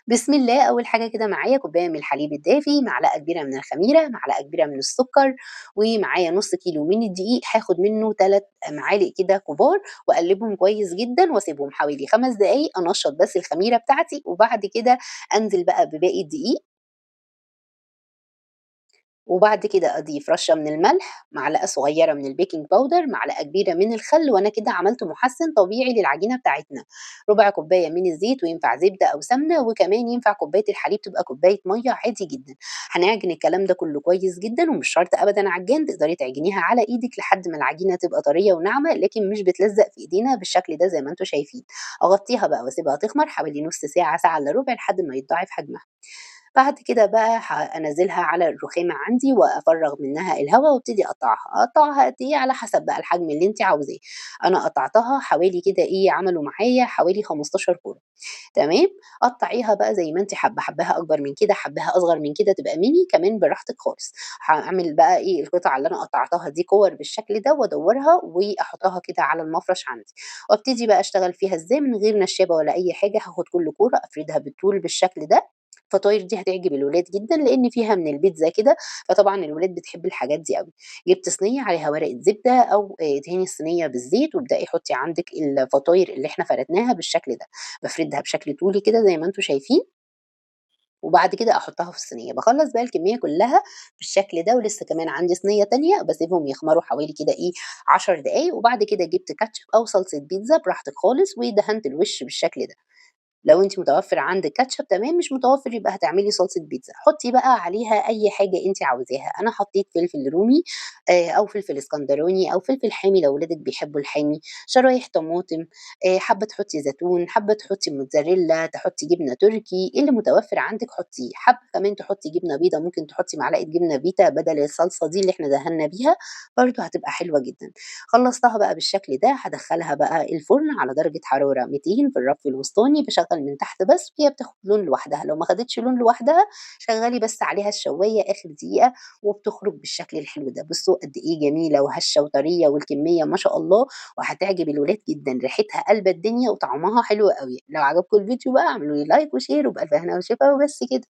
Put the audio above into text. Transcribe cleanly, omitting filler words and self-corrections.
بسم الله. أول حاجة كده معايا كوباية من الحليب الدافي، معلقة كبيرة من الخميرة، معلقة كبيرة من السكر، ومعايا نص كيلو من الدقيق، هاخد منه 3 معالق كده كبار وأقلبهم كويس جدًا وأسيبهم حوالي 5 دقايق أنشط بس الخميرة بتاعتي، وبعد كده أنزل بقى بباقي الدقيق. وبعد كده أضيف رشة من الملح، معلقة صغيرة من البيكنج باودر، معلقة كبيرة من الخل، وأنا كده عملت محسن طبيعي للعجينة بتاعتنا، ربع كوباية من الزيت، وينفع زبدة أو سمنة، وكمان ينفع كوباية الحليب تبقى كوباية مية عادي جدا. هنعجن الكلام ده كله كويس جدا، ومش شرط أبدا عجان، تقدري تعجنيها على إيدك لحد ما العجينة تبقى طرية وناعمة، لكن مش بتلزق في إيدينا بالشكل ده زي ما انتم شايفين. أغطيها بقى وأسيبها تخمر حوالي نص ساعة، ساعة إلا ربع، لحد ما يتضاعف حجمها. بعد كده بقى هانزلها على الرخامة عندي وأفرغ منها الهواء وابتدي أقطعها. أقطعها قد إيه؟ على حسب بقى الحجم اللي انت عاوزاه. أنا قطعتها حوالي كده إيه، عملوا معايا حوالي 15 كورة. تمام؟ قطعيها بقى زي ما انت حابة، حباها أكبر من كده، حباها أصغر من كده، تبقى ميني كمان براحتك خالص. هعمل بقى إيه القطع اللي أنا قطعتها دي كور بالشكل ده، وأدورها وأحطها كده على المفرش عندي، وابتدي بقى أشتغل فيها إزاي من غير نشابة ولا أي حاجة. هاخد كل كورة أفردها بالطول بالشكل ده. الفطاير دي هتعجب الولاد جدا لان فيها من البيتزا كده، فطبعا الولاد بتحب الحاجات دي قوي. جبت صينية عليها ورقة زبدة او ادهني الصينية بالزيت، وابداي حطي عندك الفطاير اللي احنا فردناها بالشكل ده. بفردها بشكل طولي كده زي ما انتم شايفين، وبعد كده احطها في الصينية. بخلص بقى الكمية كلها بالشكل ده، ولسه كمان عندي صينية تانية بسيبهم يخمروا حوالي كده ايه 10 دقايق. وبعد كده جبت كاتشب او صلصه بيتزا براحتك خالص، ودهنت الوش بالشكل ده. لو انت متوفر عندك كاتشب تمام، مش متوفر يبقى هتعملي صلصه بيتزا. حطي بقى عليها اي حاجة انت عاوزاها. انا حطيت فلفل رومي، او فلفل اسكندراني او فلفل حامي لو ولادك بيحبوا الحامي، شرايح طماطم، حابة تحطي زيتون، حابة تحطي موتزاريلا، تحطي جبنه تركي، اللي متوفر عندك حطيه. حابة كمان تحطي جبنه بيضة، ممكن تحطي معلقه جبنه فيتا بدل الصلصه دي اللي احنا دهنا بيها، برده هتبقى حلوة جدا. خلصتها بقى بالشكل ده. هدخلها بقى الفرن على درجه حرارة 200 في الرف الوسطاني، بشغل من تحت بس، وهي بتاخد لون لوحدها. لو ما خدتش لون لوحدها شغلي بس عليها الشوايه اخر دقيقة، وبتخرج بالشكل الحلو ده. بصوا قد ايه جميلة وهشه وطريه، والكميه ما شاء الله، وهتعجب الولاد جدا. ريحتها قلبه الدنيا وطعمها حلو قوي. لو عجبكم الفيديو بقى اعملوا لي like و share، وبألف هنا وشفا. وبس كده.